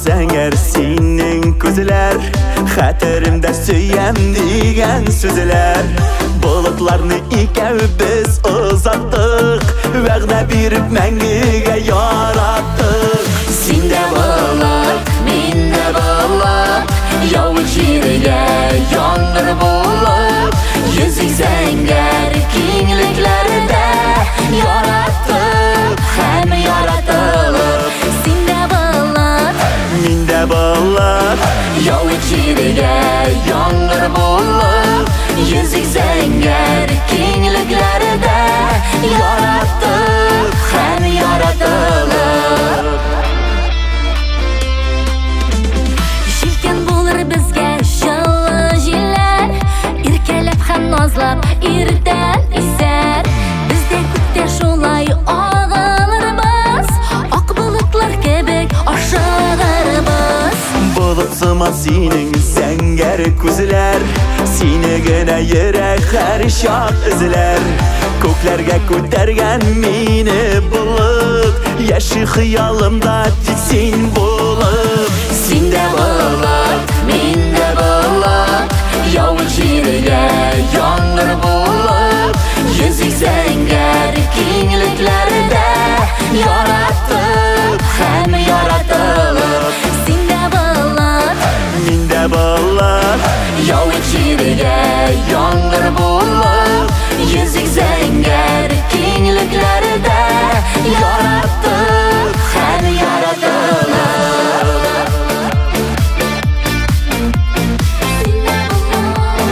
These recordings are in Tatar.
Зәңгәр синең күзләр, хәтеремдә сөям дигән сүзләр. Болытларны икәү без озаттык, вәгъдә биреп мәңгегә яраттык. Син дә болыт, мин дә болыт, явыз җиргә яңгыр булып, йөзек зәңгәр киңлекләрдә яраттык һәм яратылып. Син дә болыт, мин дә болыт, явыз җиргә яңгыр булып, йөзек зәңгәр киңлекләрдә яраттык һәм яратылып. Җилкән булыр безгә җылы җилләр, иркәләп һәм назлап иртән исәр. Без дә күктә шулай агылырбыз, ак болытлар кебек ашыгырбыз. Болыт сыман синең зәңгәр күзләр, сине генә йөрәк һәр чак эзләр. Күкләргә күтәргән мине болыт, яши хыялымда тик син булып. Син дә болыт, мин дә болыт, явыз җиргә яңгыр булып, йөзек зәңгәр киңлекләрдә яраттык һәм яратылып. Син дә болыт, мин дә болыт, явыз җиргә яңгыр булып, йөзек зәңгәр киңлекләрдә яраттык һәм яратылып. Син дә болыт.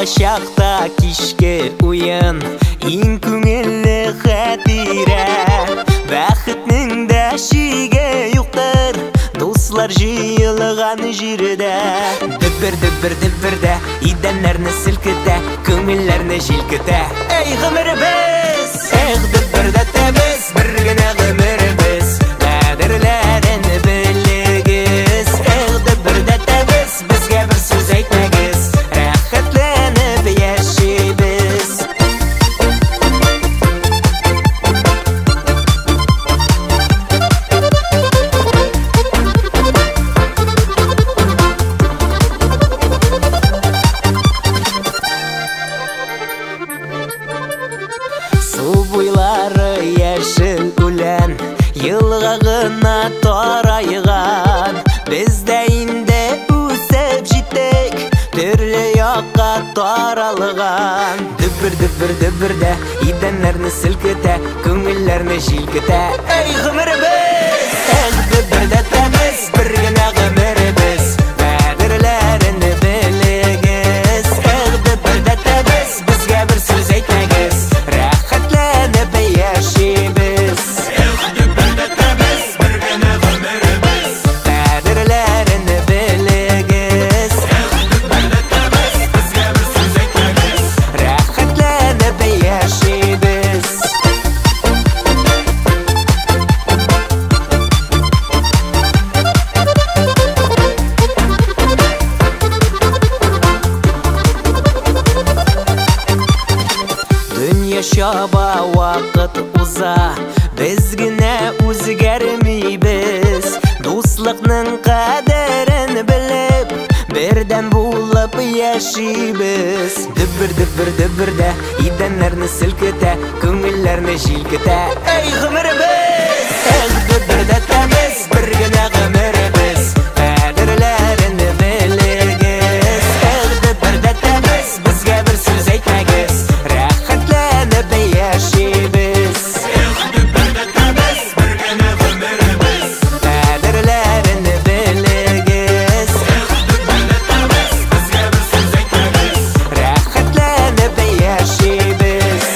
Балачакта кичке уен иң күңелле хатирә. Бәхетнең дә чиге юктыр, дуслар җыелган җирдә. Дөбер дөбер дөбердә, идәннәрне селкетә, күңелләрне җилкетә. Эй, гомеребез! Эх, дөбердәтәбез, бер генә гомеребез, кадерләрен белегез. Эх, дөбердәтәбез, безгә бер сүз әйтмәгез, рәхәтләнеп яшибез. Су буйлары яшел үлән, елга гына тарайган. Без дә инде үсеп җиттек, төрле якка таралган. Дөбер дөбер дөбердә, идәннәрне селкетә, күңелләрне җилкетә. Эй, гомеребез! Эх, дөбердәтәбез, бер генә гомеребез, кадерләрен белегез. Эх, дөбердәтәбез, безгә бер сүз әйтмәгез, рәхәтләнеп яшибез. Эх, дөбердәтәбез, бер генә гомеребез, кадерләрен белегез. Эх, дөбердәтәбез, безгә бер сүз әйтмәгез, рәхәтләнеп яшибез. Дөнья чаба, вакыт уза, без генә үзгәрмибез. Дуслыкның кадерен белеп, бердәм булып яшибез. Дөбер дөбер дөбердә, идәннәрне селкетә, күңелләрне җилкетә. Эй, гомеребез! Эх, дөбердәтәбез, бер генә гомеребез, кадерләрен белегез. Эх, дөбердәтәбез, безгә бер сүз әйтмәгез, рәхәтләнеп яшибез. Эх, дөбердәтәбез, бер генә гомеребез, кадерләрен белегез. Эх, дөбердәтәбез, безгә бер сүз әйтмәгез, рәхәтләнеп яшибез.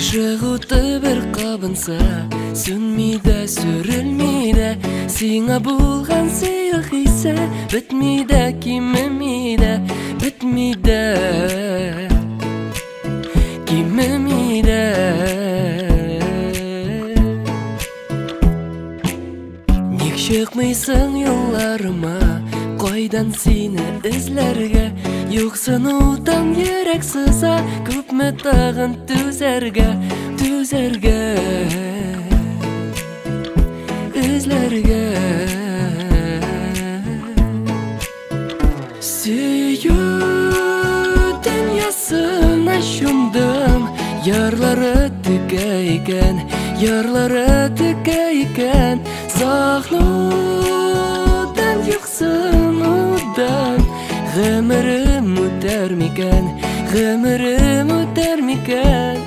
Гыйшык уты бер кабынса, сүнми дә, сүрелми дә, сиңа булган сөю хисе бетми дә, кимеми дә, бетми дә, кимеми дә. Ник чыкмыйсың юлларыма, кайдан сине эзләргә? Юксынудан йөрәк сыза, күпме тагын түзәргә, түзәргә, эзләргә. Сөю дөньясына чумдым, ярлары текә икән, ярлары текә икән. Сагынудан, юксынудан гомерем үтәр микән, гомерем үтәр микән?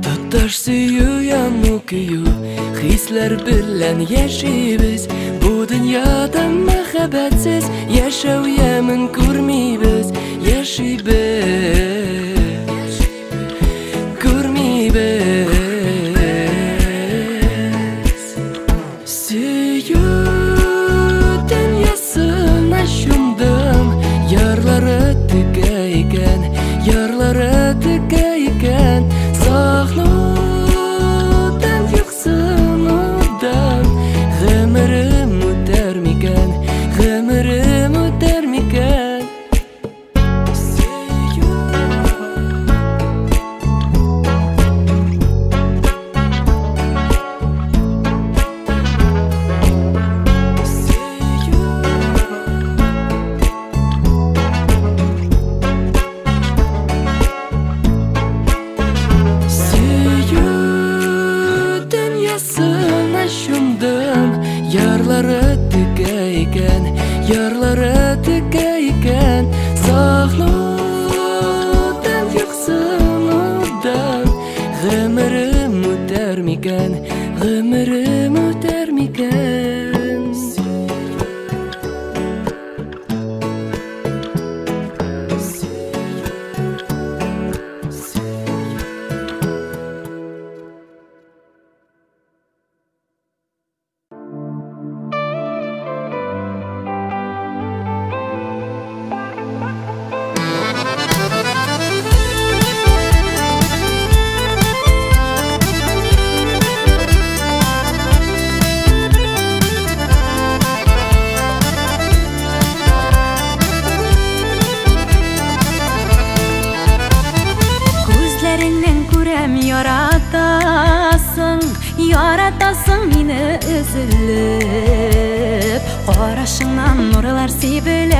Тоташ сөю, яну, көю, хисләр белән яшибез. Бу дөньяда мәхәббәтсез яшәү ямен күрмибез, яшибез, күрмибез. Сөю дөньясына чумдым, ярлары текә икән, ярлары текә икән. Сагынудан, юксынудан гомерем үтәр микән, гомерем үтәр микән? Сөю. Сөю. Сөю дөньясына чумдым, ярлары текә икән, ярлары текә икән. Сагынудан, юксынудан гомерем үтәр микән, гомерем үтәр микән? Күзләреңнән күрәм, яратасың, яратасың мине өзелеп. Карашыңнан нурлар сибеләләр,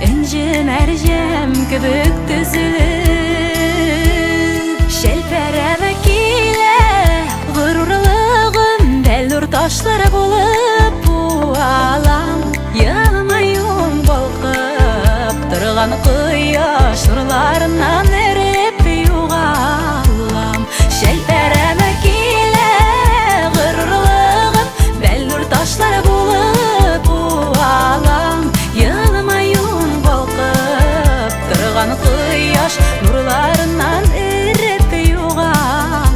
энҗе мәрҗән кебек төзелеп. Шәлпәрәмә килә горурлыгым, бәллүр ташлары булып буалам. Елмаюым балкып торган кояш нурларыннан эреп югалам. Шәлпәрәмә килә горурлыгым, бәллүр ташлары булып буалам. Елмаюым балкып торган кояш нурларыннан эреп югалам.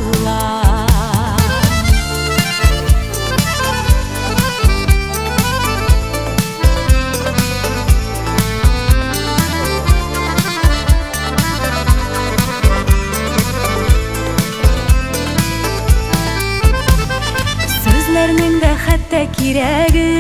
Сүзләрнең дә хәтта кирәге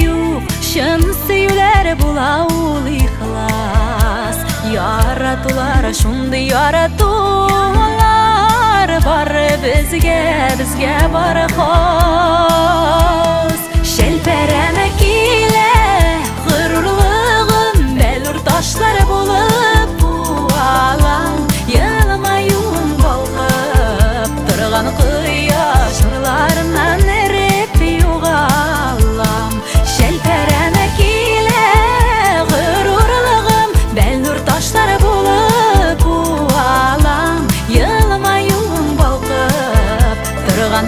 юк, чын сөюләр була ул ихлас. Яратулар шундый яратулар, бары безгә, безгә бары хас. Шәлпәрәмә килә горурлыгым, бәллүр ташлары булып буалам. Елмаюым балкып торган кояш нурларыннан эреп югалам. Шәлпәрәмә килә горурлыгым, бәллүр ташлары булып буалам. Елмаюым балкып торган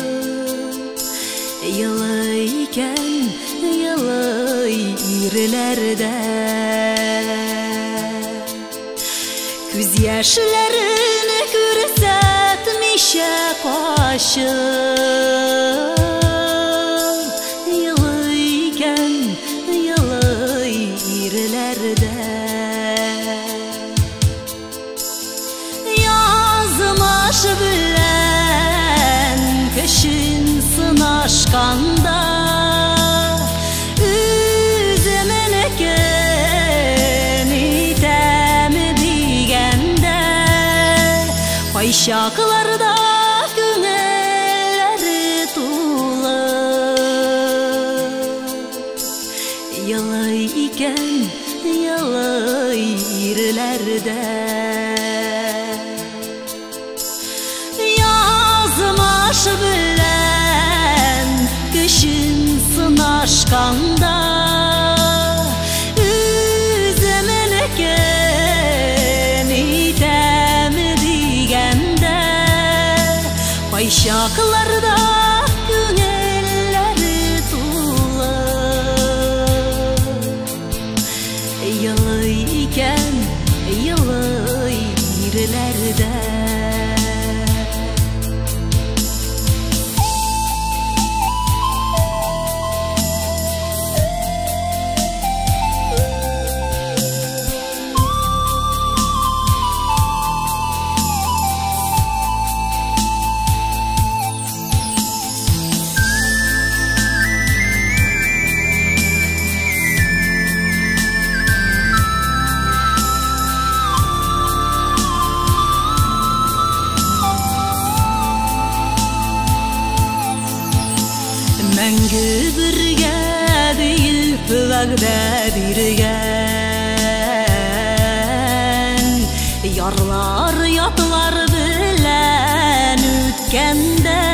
ирләрдә. Күз яшьләрен күрсәтмичә качып елый икән, елый ирләрдә. Язмыш белән көчен сынашканда үземнекен итәм дигәндә, кайчакларда күңелләре тулып елый икән, елый ирләрдә. Язмыш белән көчен сынашканда үземнекен итәм дигәндә, кайчакларда күңелләре тулып елый икән, елый ирләрдә. Мәңге бергә диеп вәгъдә биргән ярлар ятлар белән үткәндә,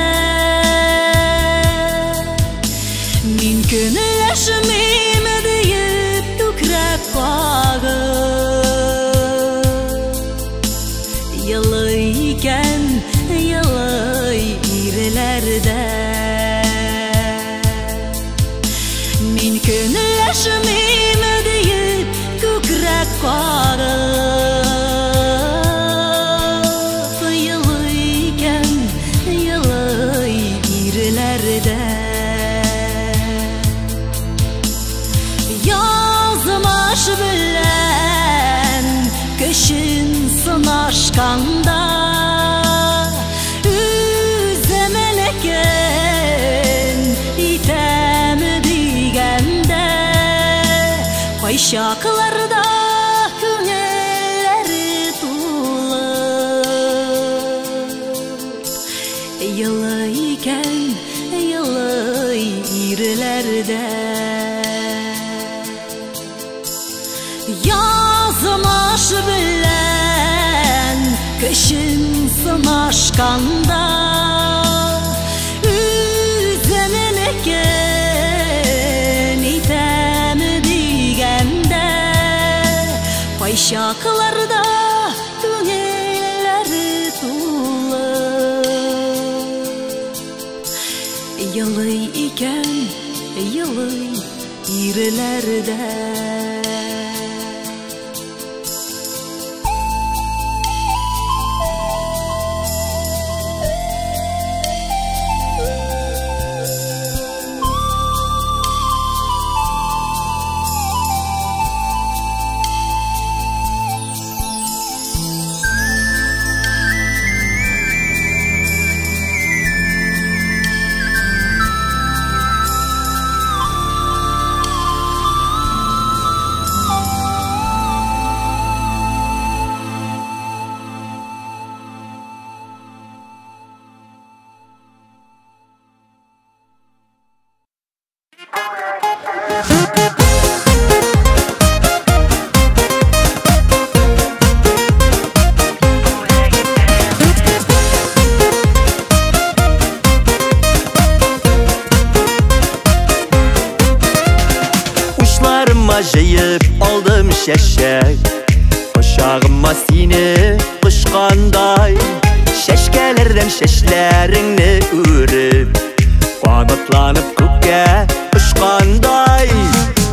мин көнләшмим диеп күкрәк кагып елый икән, елый ирләрдә. Мин көнләшмим диеп күкрәк кагып елый икән, елый ирләрдә. Язмыш белән көчен сынашканда үземнекен итәм дигәндә, кайчакларда күңелләре тулып елый икән, елый ирләрдә. Язмыш белән көчен сынашканда үземнекен итәм дигәндә, кайчакларда күңелләре тулып елый икән, елый ирләрдә. Учларыма җыеп алдым чәчәк, кочагыма сине кочкандай, чәчкәләрдән чәчләреңне үреп, канатланып күккә очкандай.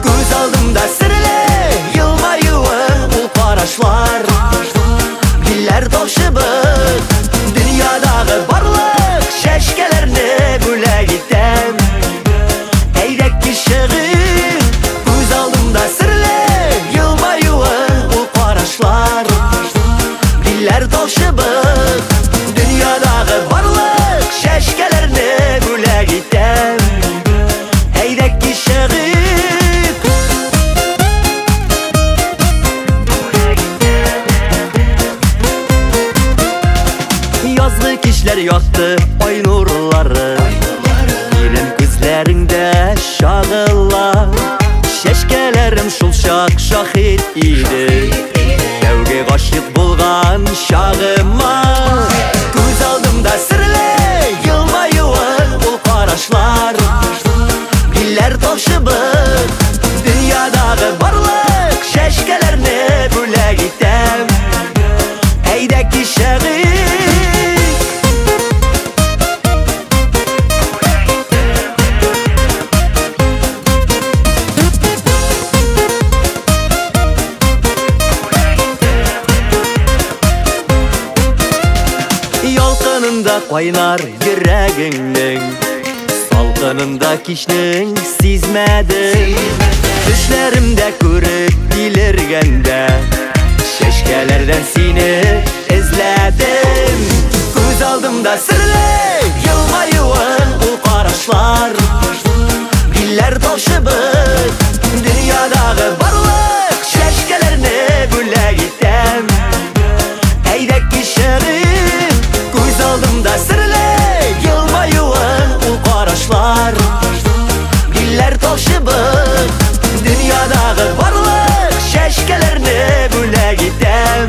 Күз алдымда алдымда серле елмаюың, ул карашлар, гөлләр талчыбык. Дөньядагы барлык чәчкәләрне бүләк итәм. Әйдә кичегез, күз алдымда серле елмаюың, ул карашлар, гөлләр талчыбык. Дөньядагы барлык чәчкәләрне бүләк итәм. Әйдә кичегез. Язгы кичләр якты ай нурлары, минем күзләреңдә чагыла. Чәчкәләрем шул чак шаһит иде, тәүге гашыйк булган чагыма. Күз алдымда серле елмаюың, ул карашлар, гөлләр талчыбык. Дөньядагы барлык чәчкәләрне бүләк итәм. Әйдә кичегез. Ялкынында кайнар йөрәгеңнең, салкынында кичнең сизмәдем. Төшләремдә күреп тилергәндә, чәчкәләрдән сине эзләдем. Күз алдымда серле елмаюың, ул карашлар, гөлләр талчыбык. Дөньядагы барлык чәчкәләрне бүләк итәм. Әйдә кичегез, күз алдымда серле елмаюың, ул карашлар, гөлләр талчыбык. Дөньядагы барлык чәчкәләрне бүләк итәм.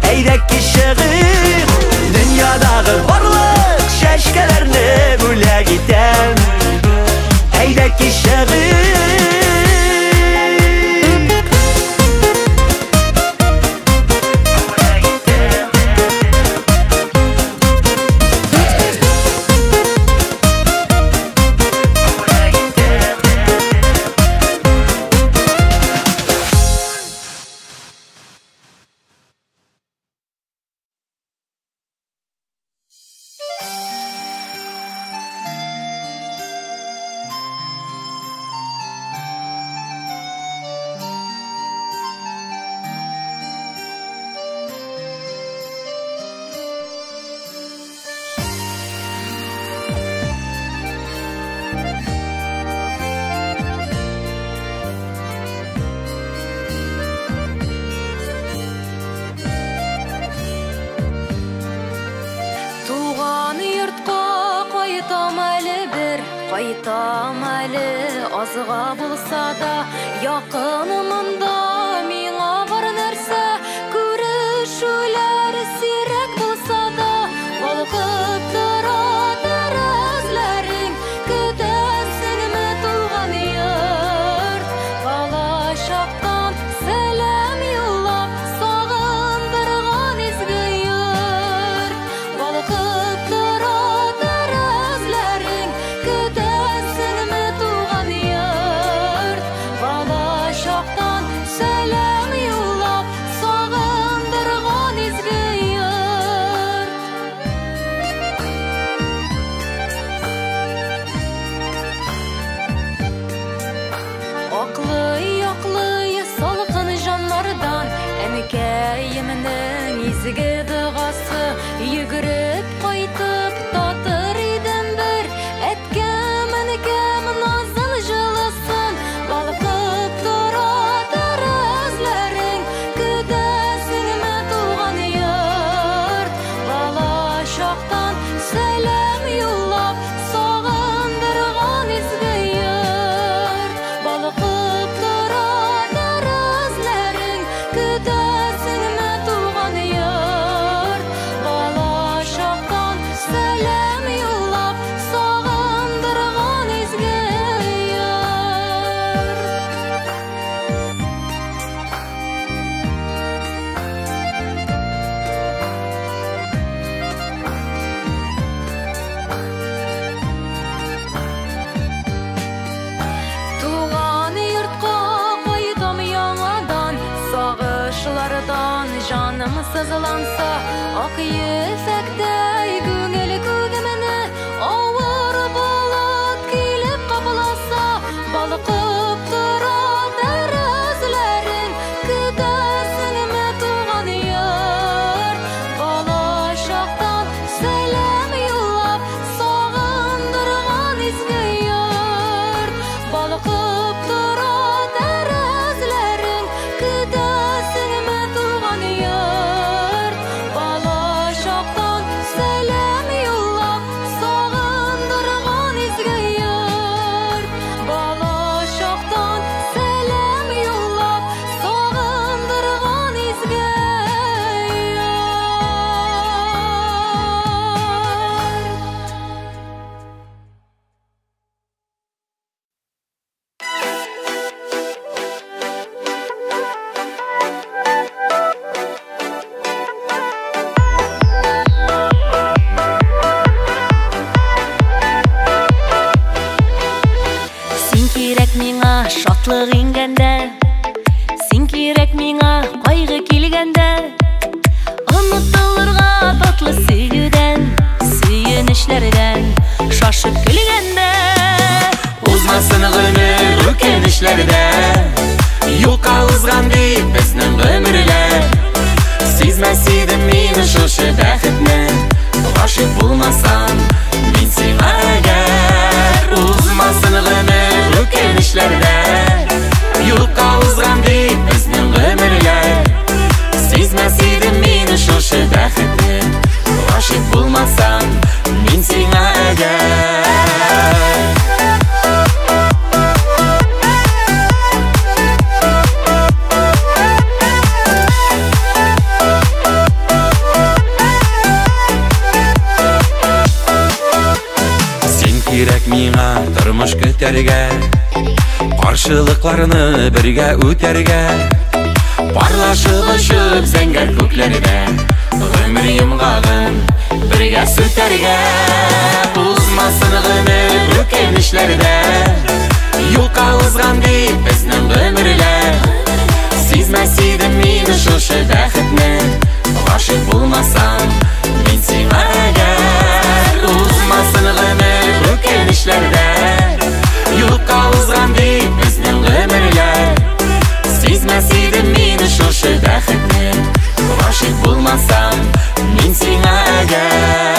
Әйдә кичегез, дөньядагы барлык чәчкәләрне бүләк итәм. Әйдә кичегез. Кайтам әле, азга булса да, якынымда миңа бар нәрсә, күрешүләр сирәк булса да, балкып тора тәрәзләрең, көтәсеңме туган йорт? Балачактан сәлам юллап, сагындырган изге йорт. Балкып тора тәрәзләрең, көтәсеңме туган йорт? Балачактан сәлам юллап, сагындырган изге йорт. Аклый-аклый салкын җаннардан әнкәемнең изге догасы, йөгереп кайтып татыр идем бер әткәм, әнкәм назын җылысын. Балкып тора тәрәзләрең, көтәсеңме туган йорт? Балачактан сәлам юллап, сагындырган изге йорт. Балкып тора тәрәзләрең, көтәсеңме туган Сагышлардан җаным сызланса, ак ефәктәй күңел күгемне авыр болыт килеп капласа, балкып тора тәрәзләрең, көтәсеңме туган йорт? Бала чактан сәлам юллап, сагындырган изге йорт. Балкып тора тәрәзләрең, көтәсеңме туган йорт? Бала чактан сәлам юллап, сагындырган изге йорт. Бала чактан сәлам юллап, сагындырган изге йорт. Син кирәк миңа шатлык иңгәндә, син кирәк миңа кайгы килгәндә, онытылырга татлы сөюдән, сөенечләрдән шашып көлгәндә. Узмасын гомер үкенечләрдә, юкка узган дип безнең гомерләр. Сизмәс идем мин шушы бәхетне, гашыйк булмасам мин сиңа әгәр. Узмасын гомер үкенечләрдә, юкка узган дип безнең гомерләр. Сизмәс идем мин шушы бәхетне, гашыйк булмасам мин сиңа әгәр. Син кирәк миңа тормыш көтәргә, каршылыкларны бергә үтәргә, парлашып очып зәңгәр күкләрдә, гомер йомгагын бергә сүтәргә. Узмасын гомер үкенечләрдә, юкка узган дип безнең гомерләр. Сизмәс идем мин шушы бәхетне, гашыйк булмасам мин сиңа әгәр. Узмасын гомер үкенечләрдә, юкка узган дип безнең гомерләр. Сизмәс идем мин шушы бәхетне, гашыйк булмасам мин сиңа әгәр.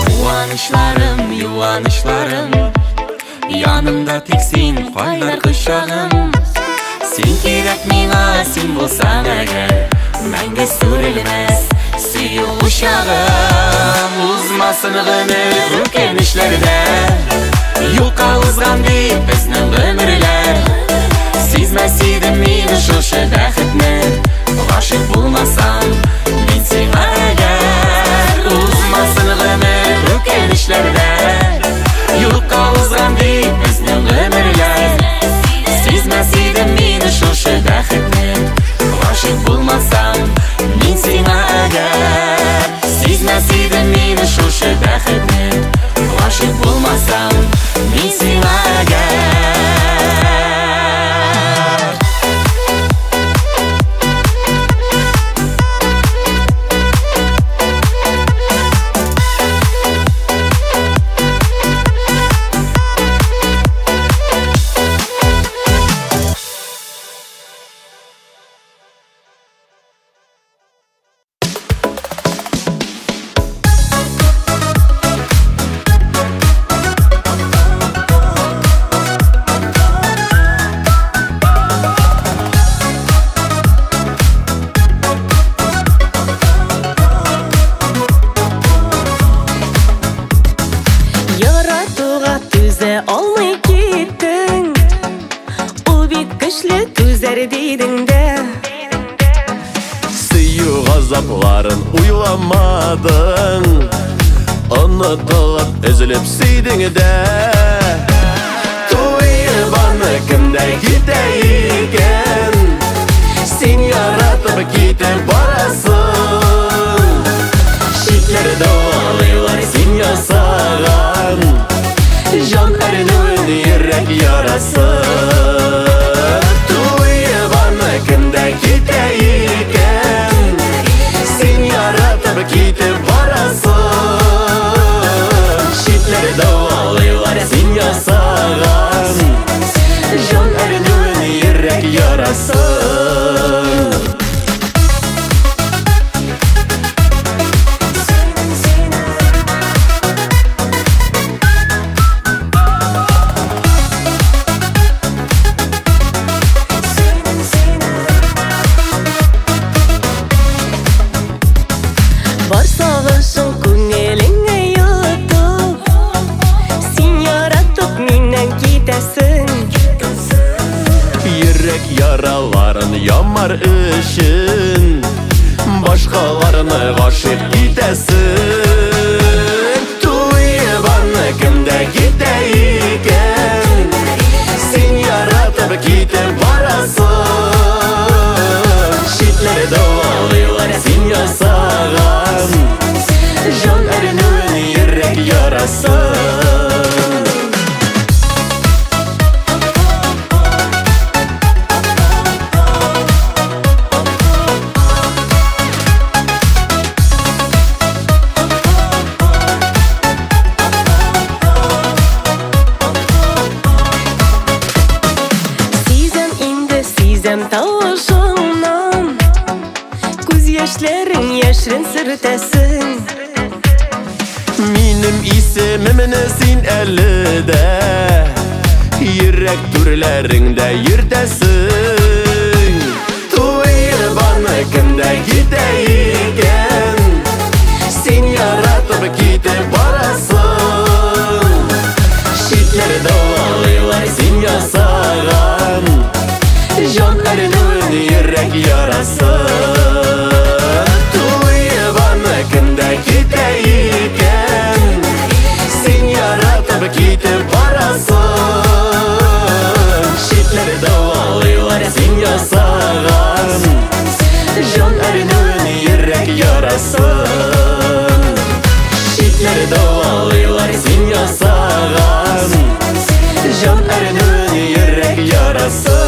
Куанычларым, юанычларым, янымда тик син, кайнар кочагым. Син кирәк миңа, син булсаң әгәр, мәңге сүрелмәс сөю учагым. Узмасын гомер үкенечләрдә, юкка узган дип безнең гомерләр. Сизмәс идем мин шушы бәхетне, гашыйк булмасам мин сиңа әгәр. Узмасын гомер үкенечләрдә, юкка узган дип безнең гомерләр. Сизмәс идем мин шушы бәхетне, гашыйк булмасам мин сиңа әгәр. Сизмәс идем мин шушы бәхетне, гашыйк булмасам мин сиңа әгәр. Яратуга түзә алмый киттең, ул бит көчле түзәр дидең дә. Сөю газапларын уйламадың, онытылып өзелеп сөйдең дә. Туеп аны кемдә китә икән? Син яратып китеп барасың. Читләр дәвалыйлар син ясаган җан әрнүен, йөрәк ярасын. Туеп аны кемдә китә икән? Син яратып китеп барасың. Читләр дәвалыйлар син ясаган җан әрнүен, йөрәк ярасын. Бар сагышың күңелеңә йотып, син яратып миннән китәсең. Йөрәк яраларын ямар өчен башкаларны гашыйк итәсең. Туеп аны кемдә китә икән? Син яратып китеп барасың. Читләр дәвалыйлар син ясаган җан әрнүен, йөрәк ярасын. Сизәм инде, сизәм тавышыңнан, күз яшьләрең яшерен сөртәсең. Минем исемемне син әле дә йөрәк түрләреңдә йөртәсең. Туеп аны кемдә китә икән? Син яратып китеп барасың. Читләр дәвалыйлар син ясаган җан әрнүен, йөрәк ярасын. Туеп аны кемдә китә икән? Син яратып китеп барасың. Читләр дәвалыйлар син ясаган җан әрнүен, йөрәк ярасын. Читләр дәвалыйлар син ясаган җан әрнүен, йөрәк ярасын.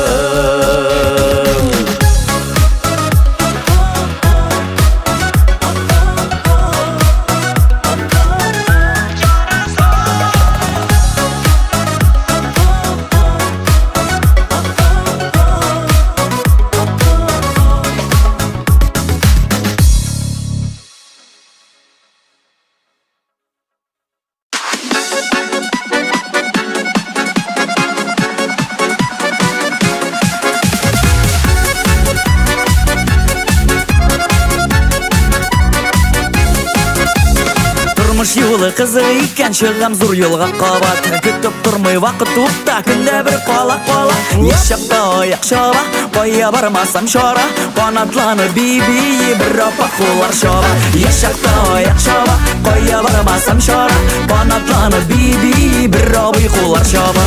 Юлы кызык икән, чыгам зур юлга кабат. Көтеп тормый вакыт тукта, көндә бер кала-кала. Яшь чакта аяк чаба, кая бармасам чара. Канатланып бии-бии бер апа куллар чаба. Яшь чакта аяк чаба, кая бармасам чара. Канатланып бии-бии бер абый куллар чаба.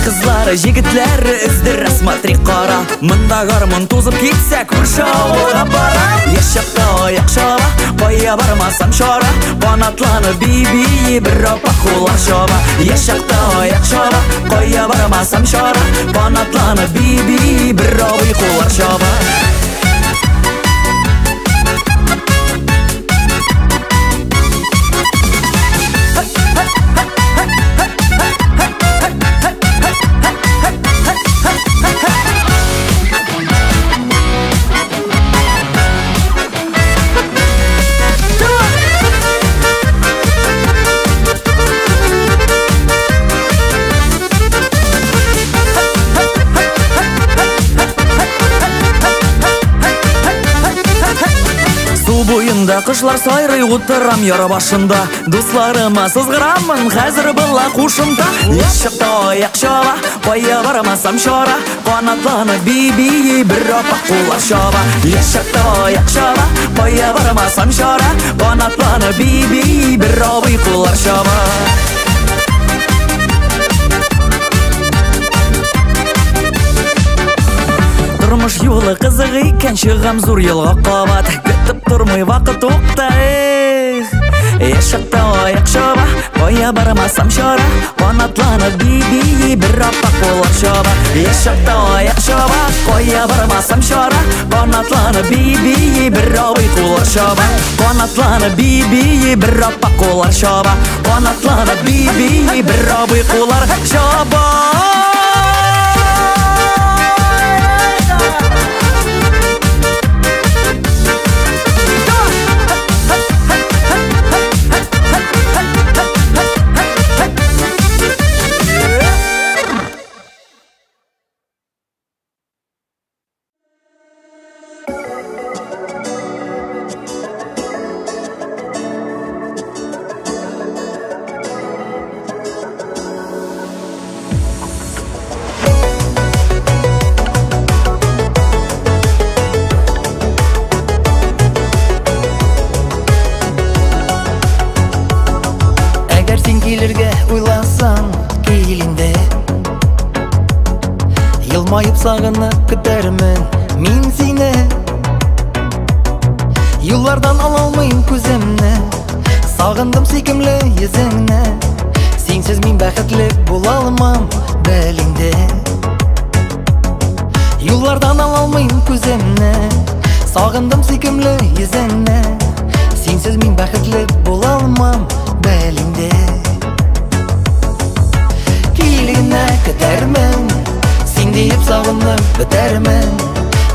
Кызлары, егетләре, өздерә, смотри, кара. Монда гармун тузып китсә, күрше авылга бара. Яшь чакта аяк чаба, кая бармасам чара. Канатланып бии-бии бер апа куллар чаба. Яшь чакта аяк чаба, кая бармасам чара. Канатланып бии-бии бер абый куллар чаба. Буенда кышлар сайрый, утырам яр башында. Дусларыма сызгырамын, хәзер була кушымта. Яшь чакта аяк чаба, кая бармасам чара. Канатланып бии-бии бер апа куллар чаба. Яшь чакта аяк чаба, кая бармасам чара. Канатланып бии-бии бер абый куллар чаба. юлы кызык икән, чыгам зур юлга кабат. Көтеп тормый вакыт тукта, эх. Яшь чакта аяк чаба, кая бармасам чара, канатланып бии-бии бер аппак куллар чаба. Яшь чакта аяк чаба, кая бармасам чара, канатланып бии-бии бер абый куллар чаба. Канатланып бии-бии бер аппак куллар чаба. Канатланып бии-бии бер абый куллар чаба. Елмайып сагынып көтәрмен мин сине. Юллардан ала алмыйм күземне, сагындым сөйкемле йөзеңне. Синсез мин бәхетле була алмам, бел инде. Юллардан ала алмыйм күземне, сагындым сөйкемле йөзеңне. Синсез мин бәхетле була алмам, бел инде. Кил генә көтәрмен, син диеп сагынып бетәрмен.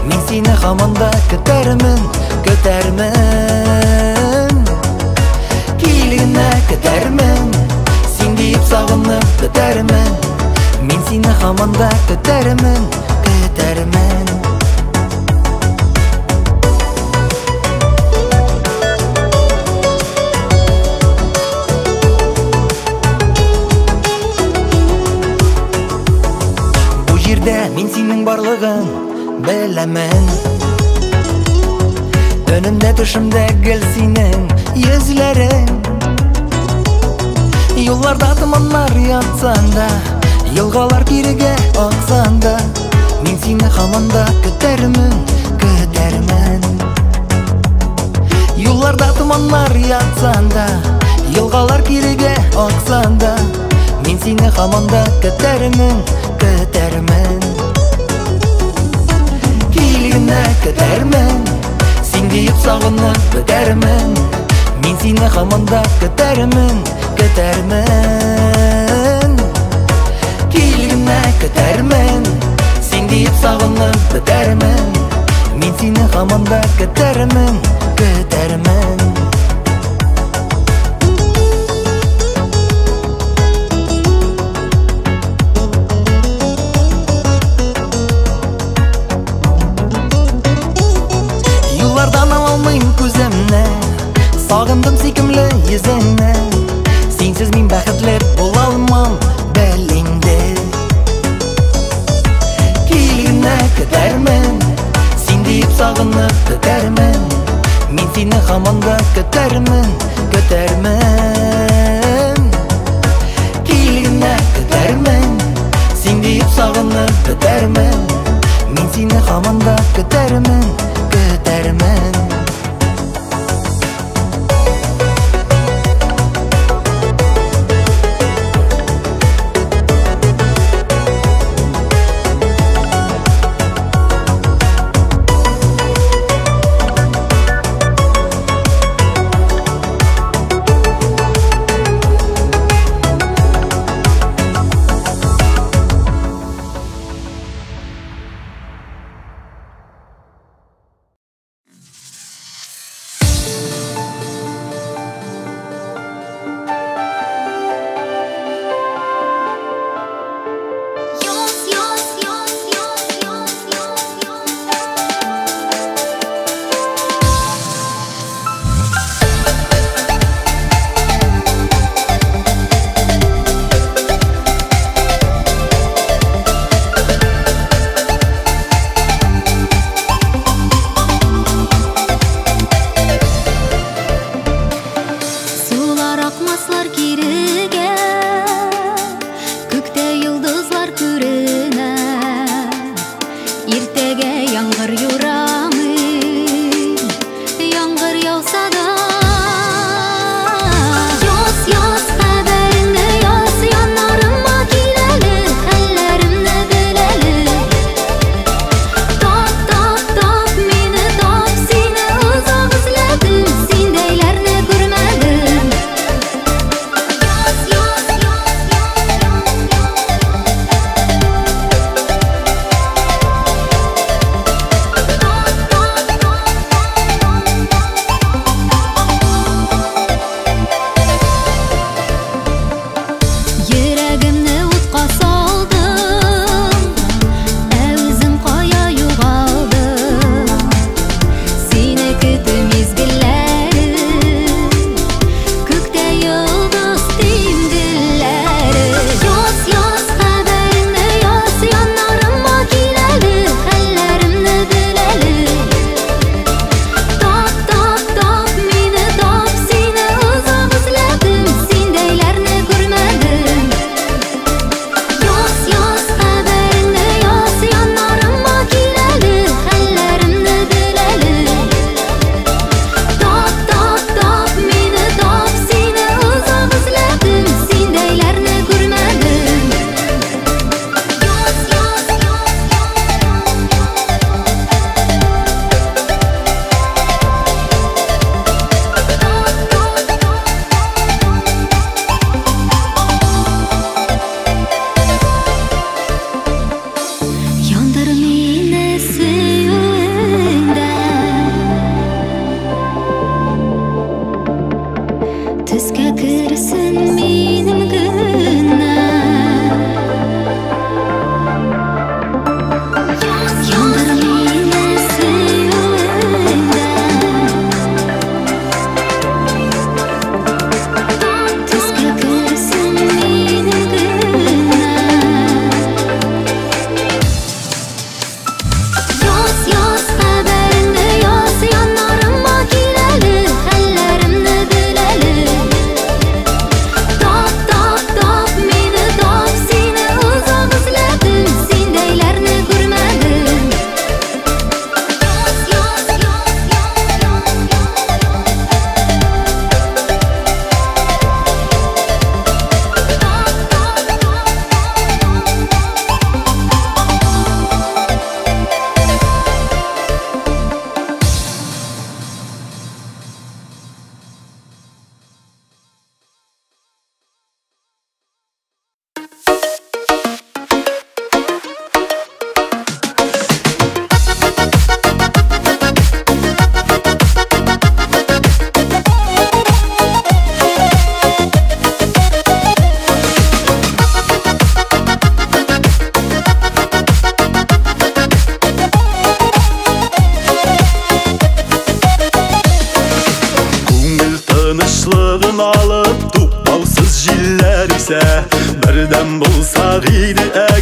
Мин сине һаман да көтәрмен, көтәрмен. Кил генә көтәрмен, син диеп сагынып бетәрмен. Мин сине һаман да көтәрмен, көтәрмен. Мин синең барлыгын беләмен. Өнемдә, төшемдә гел синең йөзләрең. Юлларда томаннар ятсаң да, елгалар кирегә аксаң да, мин сине һаман да көтәрмен, көтәрмен. Юлларда томаннар ятсаң да, елгалар кирегә аксаң да, мин сине һаман да көтәрмен, көтәрмен. Кил генә көтәрмен, син диеп сагынып бетәрмен. Мин сине һаман да көтәрмен, көтәрмен. Кил генә көтәрмен, син диеп сагынып бетәрмен. Мин сине һаман да көтәрмен, көтәрмен. Юллардан ала алмыйм күземне, сагындым сөйкемле йөзеңне. Синсез мин бәхетле була алмам, бел инде. Кил генә көтәрмен, син диеп сагынып бетәрмен. Мин сине һаман да көтәрмен, көтәрмен. Кил генә көтәрмен, син диеп сагынып бетәрмен. Мин сине һаман да көтәрмен, көтәрмен.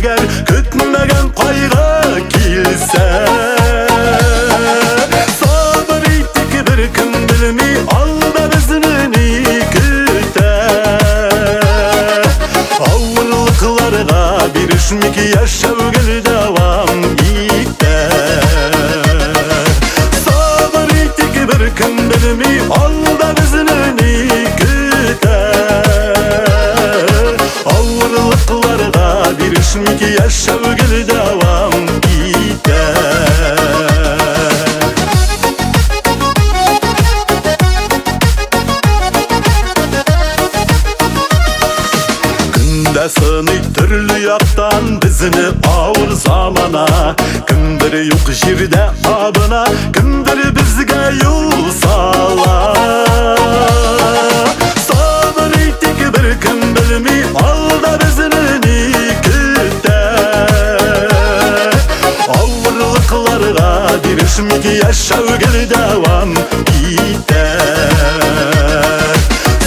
Әгәр көтмәгән кайгы килсә, сабыр итик, беркем белми алда безне ни көтә. Авырлыкларга бирешмик, яшәү гел дәвам итә. Сабыр итик, беркем белми алда безне ни көтә. Авырлыкларга бирешмик, яшәү гел дәвам итә. Көндә сыный төрле яктан безне авыр замана. Кемдер юк җирдә абына, кемдер безгә юл сала. Сабыр итик, беркем белми алда безне ни көтә. Авырлыкларга бирешмик, яшәү гел дәвам итә.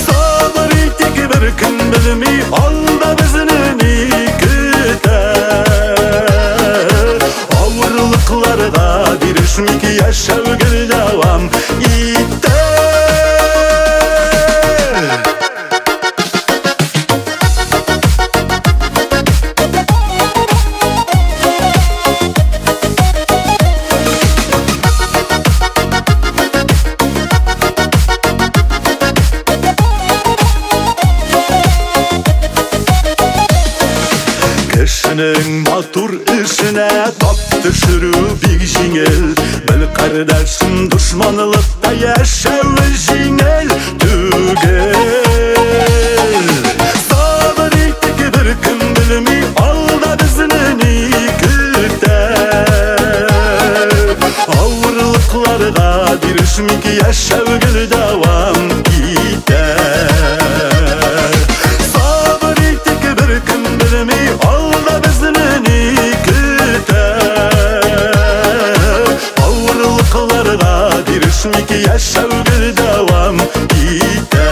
Сабыр итик, беркем белми алда безне ни көтә. Авырлыкларга бирешмик, яшәү гел дәвам итә. Кешенең матур эшенә тап төшерү бик җиңел. Бел, кардәшем, дошманлыкта яшәү җиңел түгел. Сабыр итик, беркем белми алда безне ни көтә. Авырлыкларга бирешмик, яшәү гел дәвам итә. Сабыр итик, беркем белми алда безне ни көтә. Авырлыкларга бирешмик, яшәү гел дәвам итә.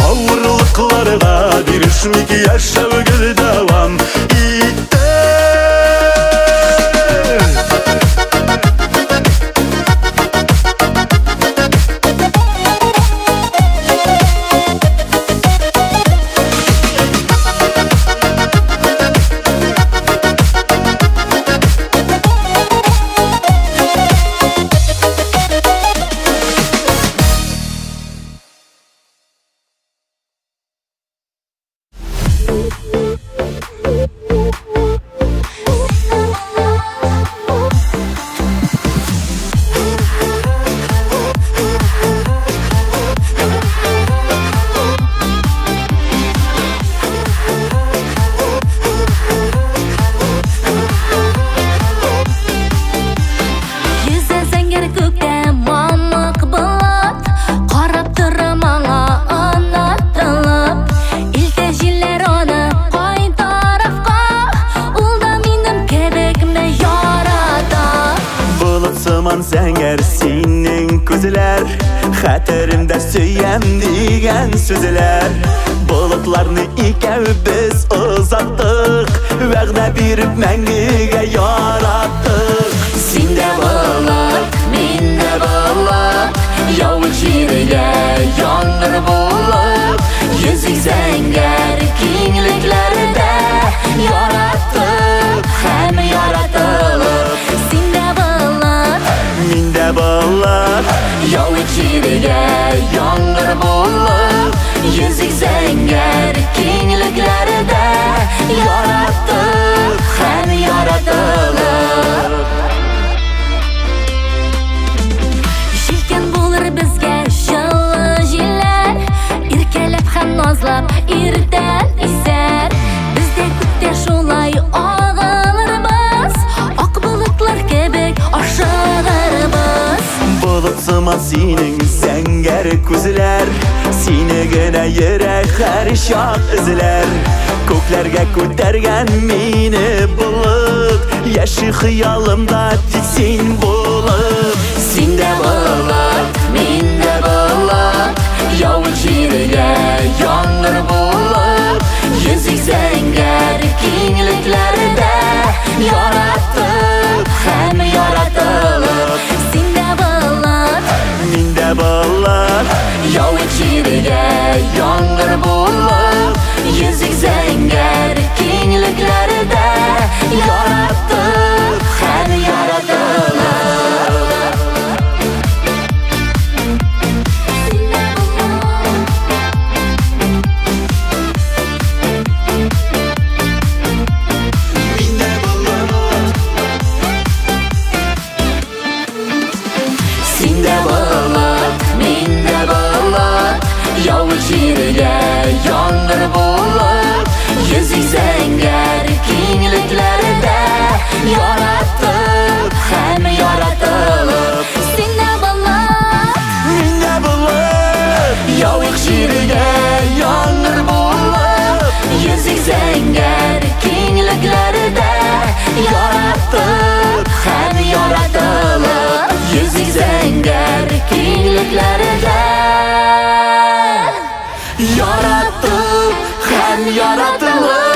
Авырлыкларга бирешмик, яшәү гел дәвам итә. Йөзә зәңгәр күктә мамык болыт, карап тора маңа онытылып. Илтә җилләр аны кай тарафка, ул да минем кебекме ярата. Болыт сыман зәңгәр синең күзләр, хәтеремдә сөям дигән сүзләр. Болытларны икәү без озаттык, вәгъдә биреп мәңгегә яраттык. Син дә болыт, мин дә болыт, явыз җиргә яңгыр булып, йөзик зәңгәр киңлекләрдә яраттык һәм яратылып. Син дә болыт, Мин дә болыт, явыз җиргә яңгыр булып, йөзик зәңгәр киңлекләрдә яраттык һәм яратылып. Җилкән булыр безгә җылы җилләр, иркәләп һәм назлап иртән исәр. Без дә күктә шулай агылырбыз, ак болытлар кебек ашыгырбыз. Болыт сыман синең зәңгәр күзләр, сине генә йөрәк һәр чак эзләр. Күкләргә күтәргән мине болыт, яши хыялымда тик син булып. Син дә болыт, мин дә болыт, явыз җиргә яңгыр булып, йөзик Йөзек зәңгәр киңлекләрдә яраттык һәм яратылып. Син дә болыт, мин дә болыт, яуык җиргә яңгыр булып. Йөзек зәңгәр киңлекләрдә яраттык һәм яратылып. Син дә болыт, мин дә болыт, яуык җиргә яңгыр булып. Йөзек зәңгәр киңлекләрдә яраттык һәм яратылып. Син дә болыт, мин дә болыт, яуык җиргә яңгыр булып. Йөзек зәңгәр киңлекләрдә яраттык һәм яратылып. Йөзек зәңгәр киңлекләрдә яраттык һәм яратылып.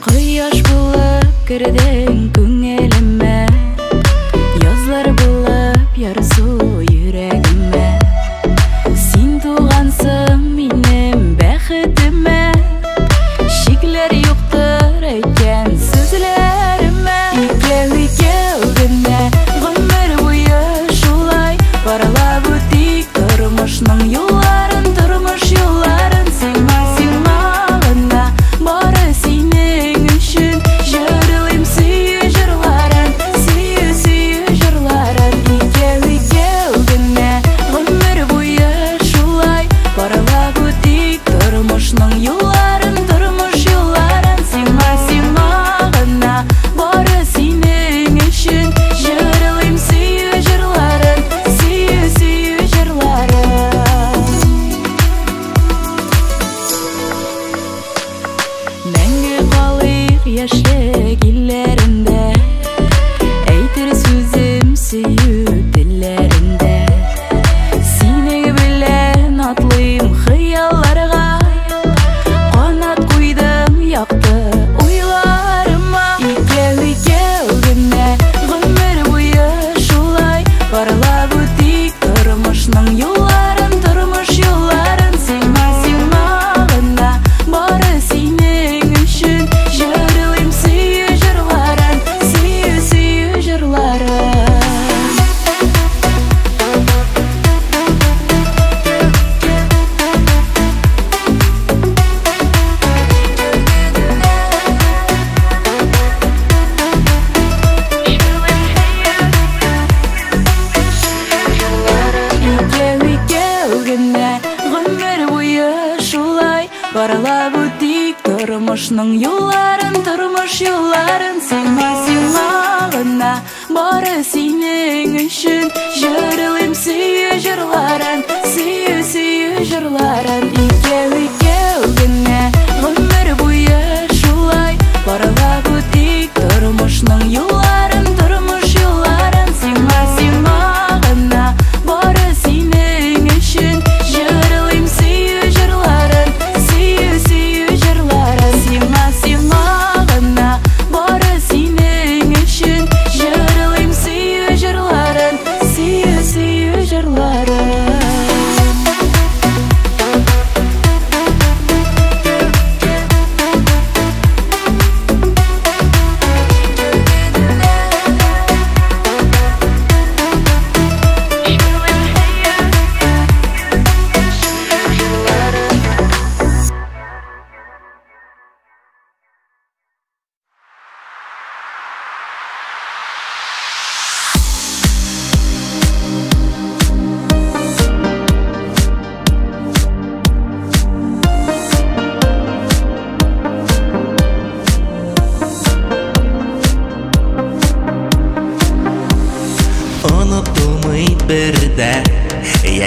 Кояш булып кердең күңелемә, язлар булып ярсу йөрәгемә. Син тугансың минем бәхетемә, шикләр юктыр әйткән сүзләремә. Икәү икәү генә гомер буе шулай парлап үтик тормышның юлларын, тормыш юлларын. Сиңа, сиңа гына, бары синең өчен җырлыйм сөю җырларын, сөю, сөю җырларын. Икәү икәү генә гомер буе шулай парлап үтик тормышның юлларын, тормыш юлларын. Сиңа, сиңа гына, бары синең өчен җырлыйм сөю җырларын, сөю, сөю җырларын. Мәңге калыйк яшьлек илләрендә, әйтер сүзем сөю телләрендә. Синең белән атлыйм хыялларга, канат куйдым якты уйларыма. Икәү икәү генә гомер буе шулай парлап үтик тормышның юлларын, тормыш юлларын. Сиңа, сиңа гына, бары синең өчен җырлыйм сөю җырларын, сөю, сөю җырларын. Икәү икәү генә гомер буе шулай парлап үтик тормышның юлларын, тормыш юлларын. Сиңа, сиңа гына, бары синең өчен җырлыйм сөю җырларын, сөю, сөю җырларын. Икәү икәү генә гомер буе шулай парлап үтик тормышның юлларын, тормыш юлларын. Сиңа, сиңа гына, бары синең өчен җырлыйм сөю җырларын, сөю, сөю җырларын. Сиңа, сиңа гына, бары синең өчен җырлыйм сөю җырларын, сөю, сөю җырларын.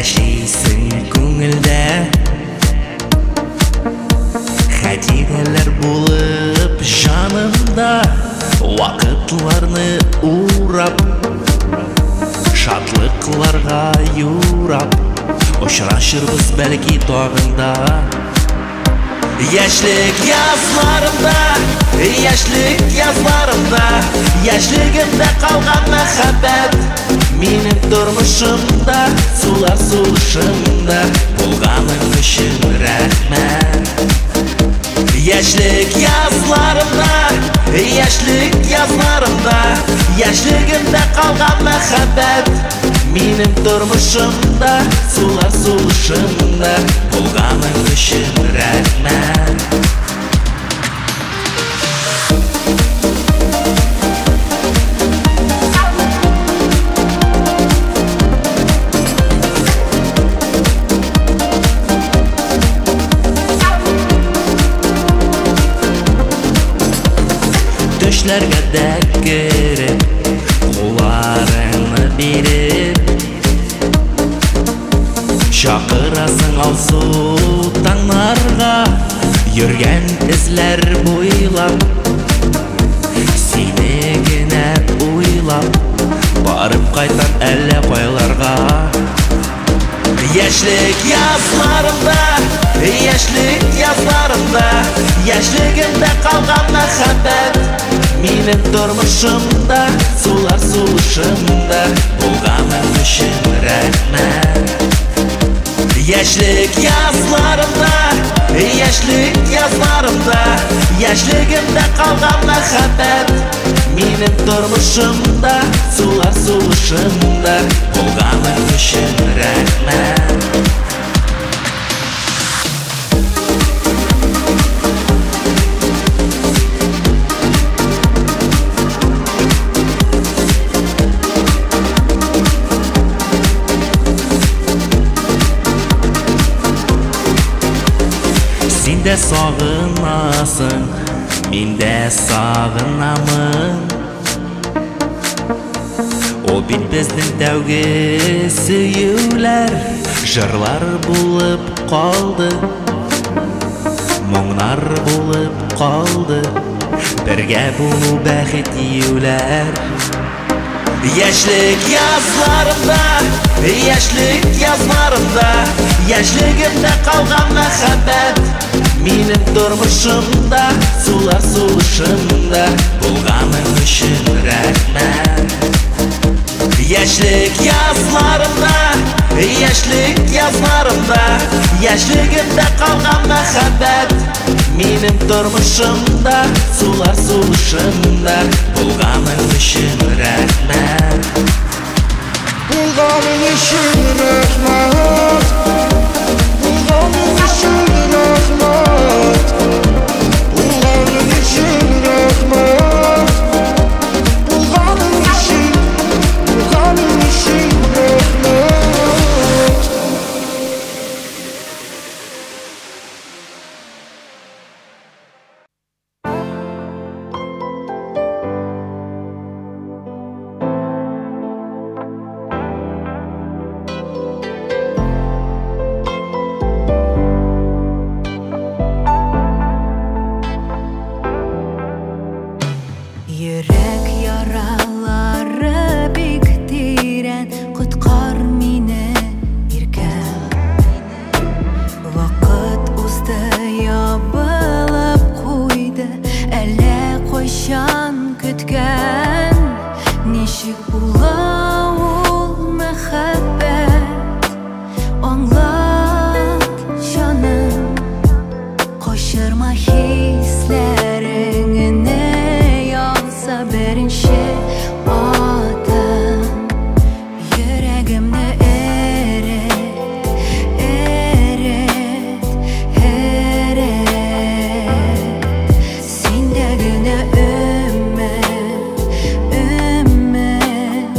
Яшисең күңелдә. Хатирәләр булып җанымда, вакытларны урап, шатлыкларга юрап, очрашырбыз бәлки тагын да. Яшьлек язларымда, яшьлек язларымда, яшьлегемдә калган мәхәббәт минем тормышымда, сулар сулышымда булганың өчен рәхмәт. Яшьлек язларымда, яшьлек язларымда, яшьлегемдә калган мәхәббәт минем тормышымда, сулар сулышымда булганың өчен рәхмәт. Төшләргә дә кереп, кулларыңны биреп, чакырасың алсу таңнарга, йөргән эзләр буйлап, сине генә уйлап, барып кайтам әллә кайларга. Яшьлек язларымда, яшьлек язларымда, яшьлегемдә калган мәхәббәт минем тормышымда, сулар сулышымда булганың өчен рәхмәт. Яшьлек язларымда, яшьлек язларымда, яшьлегемдә калган мәхәббәт минем тормышымда, сулар сулышымда булганың өчен рәхмәт. Син дә сагынасың, мин дә сагынамын. Ул бит безнең тәүге сөюләр, җырлар булып калды, моңнар булып калды, бергә булу бәхет диюләр. Яшьлек язларымда, яшьлек язларымда, яшьлегемдә калган мәхәббәт минем тормышымда, сулар сулышымда булганың өчен рәхмәт. Яшьлек язларымда, яшьлек язларымда, яшьлегемдә калган мәхәббәт минем тормышымда, сулар сулышымда булганың өчен рәхмәт. Булганың өчен рәхмәт. Булганың өчен рәхмәт. Булганың өчен рәхмәт. Булганың өчен, булганың өчен рәхмәт. Йөрәк яралары бик тирән, коткар мине, иркәм. Вакыт узды, ябылып куйды, әллә кайчан көткән. Ничек була ул мәхәббәт, аңлат, җаным. Качырма хисләреңне, беренче адым. Йөрәгемне эрет, эрет, эрет. Синдә генә өмет, өмет.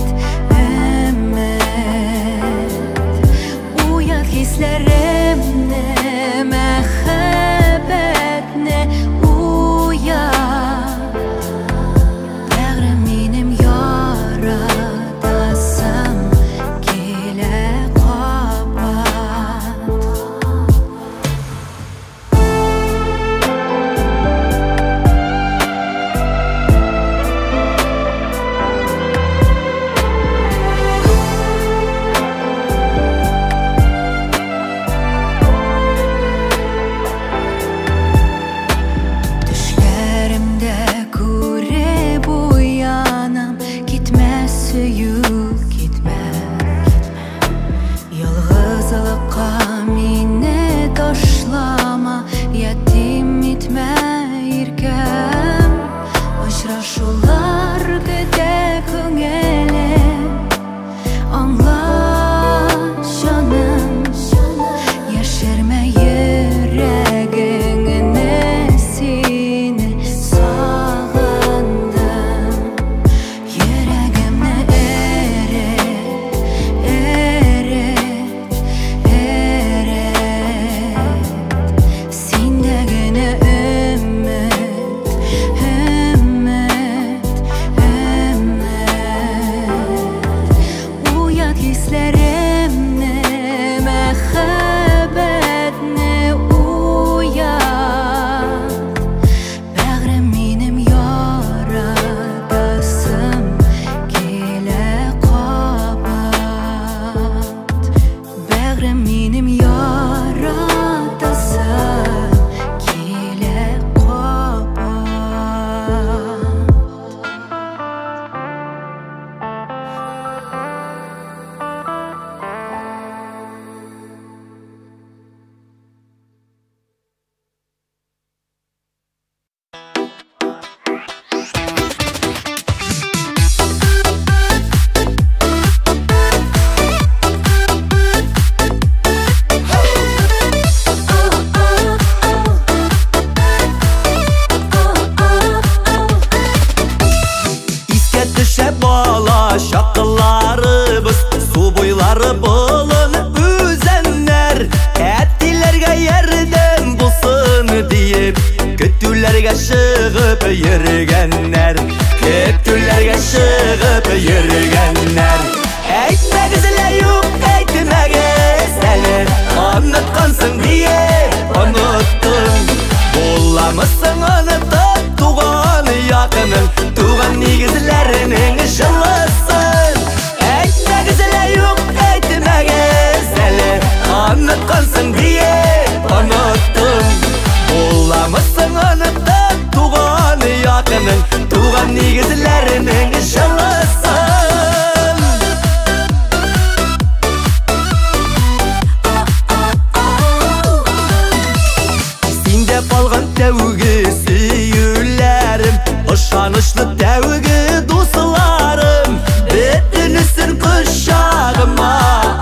Тәүге сөюләрем, ышанычлы тәүге дусларым. Бөтенесен кочагыма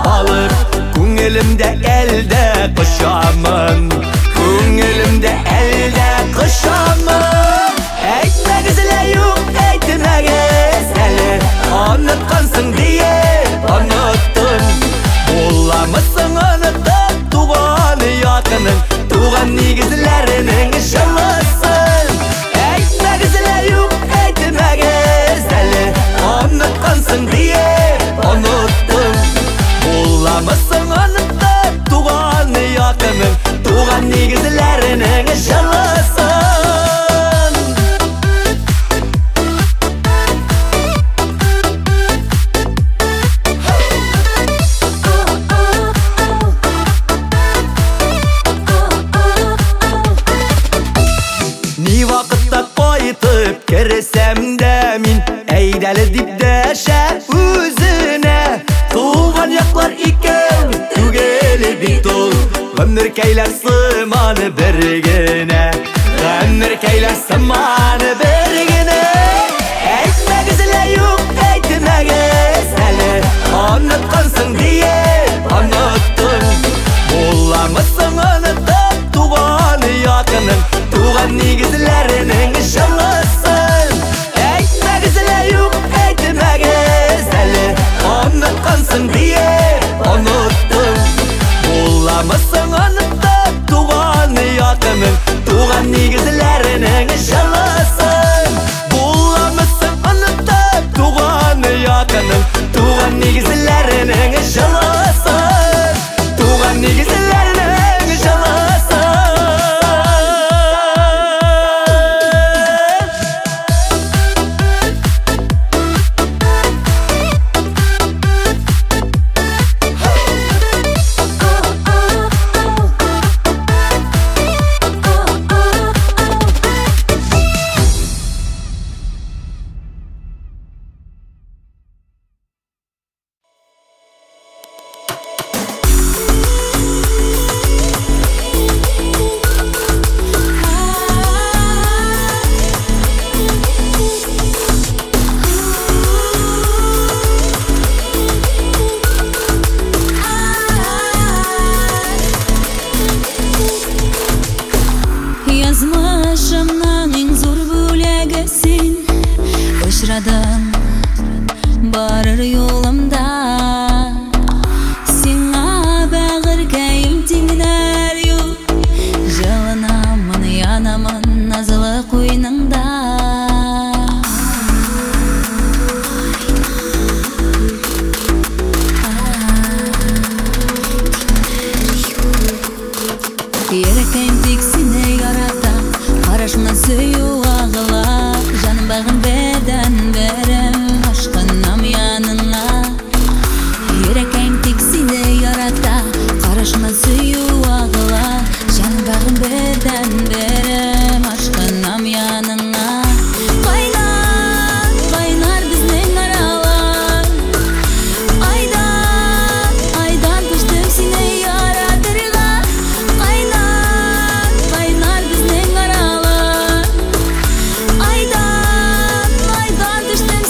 алып, күңелемдә әлдә кочамын. Күңелемдә әлдә кочамын. Әйтмәгез лә юк, әйтмәгез әле, оныткансың диеп оныттым. Буламысың онытып туган якының, туган нигезләренең җылысын. Әйтмәгез лә юк, әйтмәгез әле, оныткансың диеп оныттым. Буламысың онытып туган якының, туган нигезләренең җылысын. Ни вакытта кайтып керсәм дә мин, әйдәле дип дәшә үзенә. Туган яклар икәү түгел бит ул, гомеркәйләр сыманы бер генә. Гомеркәйләр сыманы бер генә. Әйтмәгез лә юк, әйтмәгез әле, оныткансың диеп оныттым. Буламысың онытып туган якының, туган нигезләренең җылысын. Әйтмәгез лә юк, әйтмәгез әле, оныткансың диеп оныттым. Буламысың онытып туган якының, туган нигезләренең җылысын. Буламысың онытып туган якының, туган нигезләренең җылысын. Туган нигезләренең җылысын. Язмышымның иң зур бүләге син, очрадың барыр юлымда. Сиңа бәгырькәем тиңнәр юк, җылынамын, янамын назлы куйныңда. Йөрәккәем тик сине ярата, карашыңнан сөю агыла. Җаным багым бердән берем, ашкынам яныңа. Йөрәккәем тик сине ярата, карашыңнан сөю агыла. Җаным багым бердән берем, ашкынам яныңа. Кайнар, кайнар безнең аралар. Айдан, айдан төштем сине яратырга. Кайнар, кайнар безнең аралар. Айдан, айдан төштем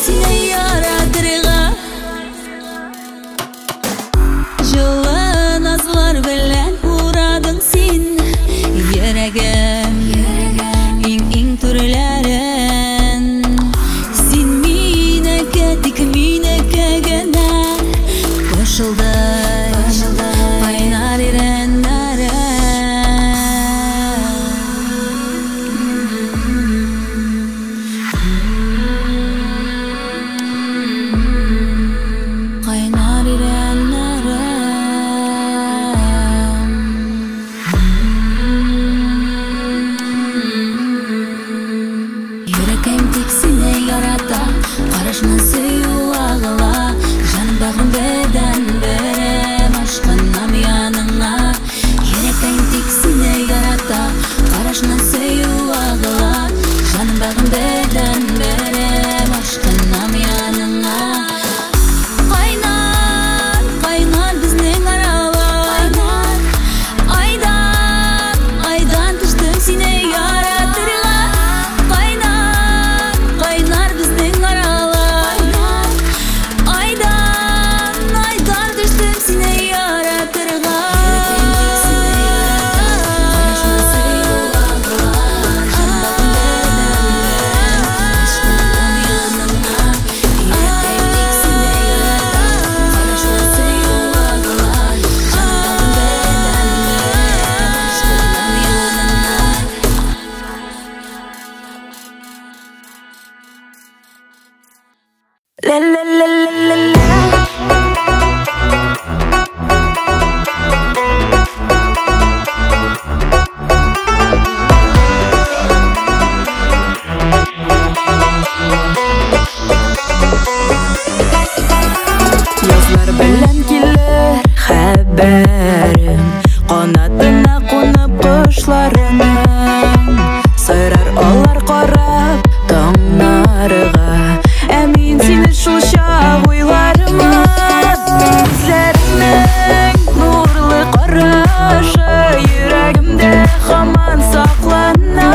һаман саклана.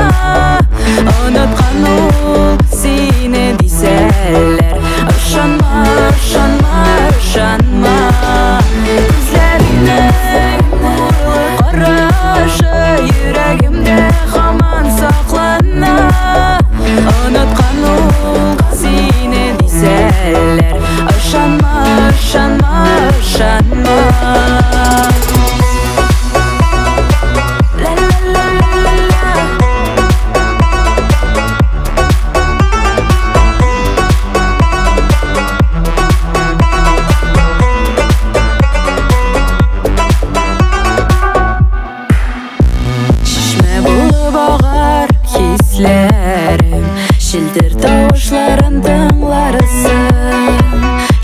Оныткан ул сине дисәләр, ышанма, ышанма, ышанма. Күзләреңнең нурлы карашы йөрәгемдә һаман саклана. Оныткан ул сине дисәләр, ышанма, ышанма, ышанма. Челтер тавышларын тыңларсың,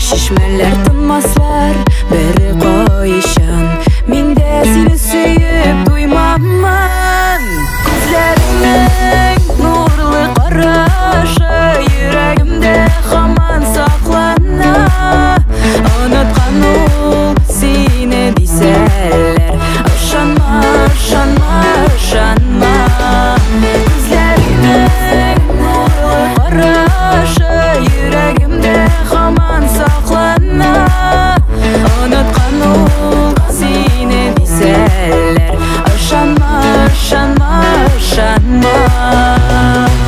чишмәләр тынмаслар бер кайчан. Мин дә сине сөеп туймаммын. Күзләреңнең нурлы карашы йөрәгемдә һаман саклана. Оныткан ул сине дисәләр, ышанма, ышанма, ышанма. Күзләреңнең нурлы карашы йөрәгемдә һаман саклана. Оныткан ул сине дисәләр, ышанма, ышанма, ышанма.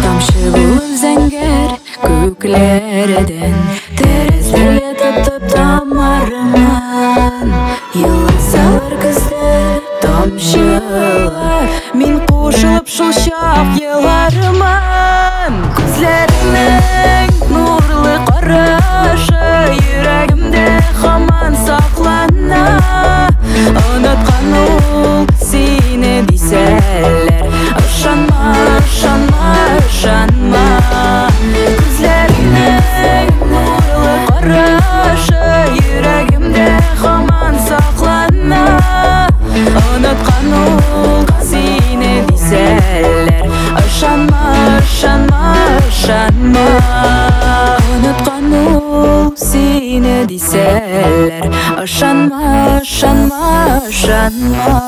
Тамчы булып зәңгәр күкләрдән тәрәзәгә тотып тамарымнан. Еласалар күздә тамчылар, мин кушылып шул чак елармын. Күзләреңнең нурлы карашы йөрәгемдә һаман саклана. Оныткан ул сине дисәләр, ышанма, ышанма, ышанма. Күзләреңнең нурлы карашы йөрәгемдә һаман саклана. Оныткан ул сине дисәләр, ышанма, ышанма, ышанма. Оныткан ул сине дисәләр, ышанма, ышанма, ышанма.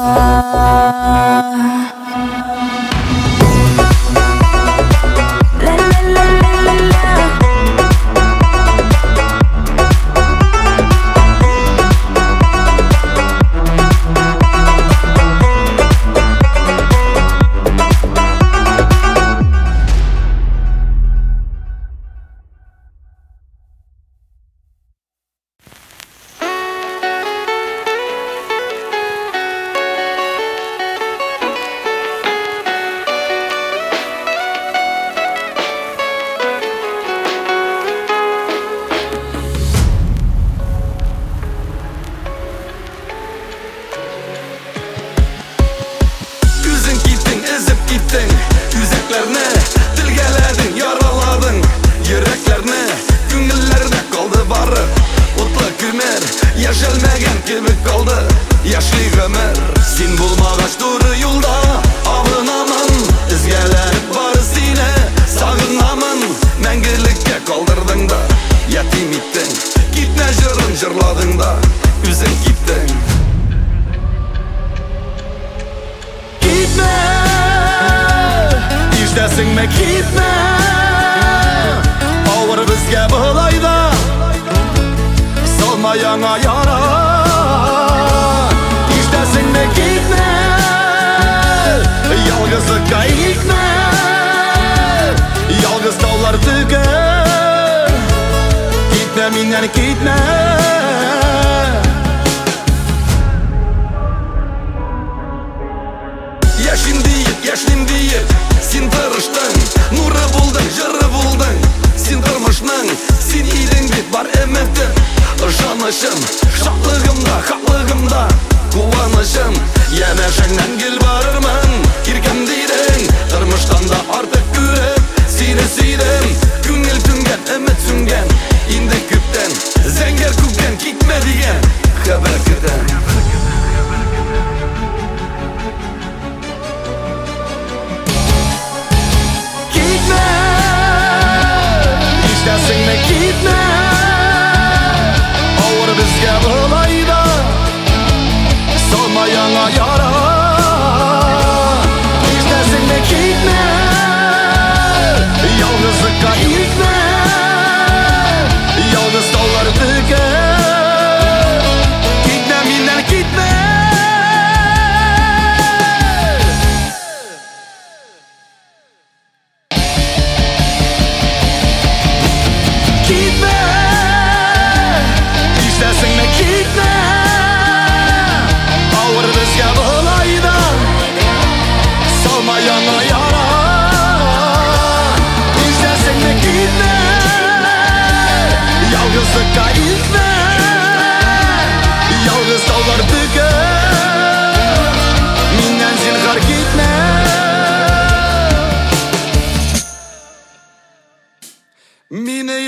Яңа яра.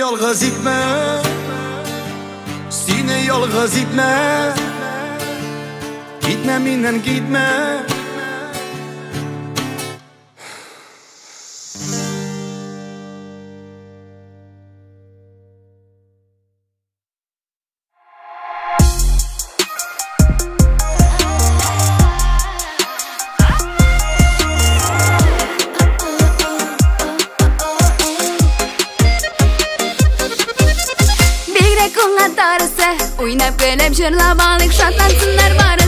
ялгыз итмә, сине ялгыз итмә. Китмә миннән, китмә. Уйнап көлеп җырлап алыйк, шатлансыннар бары.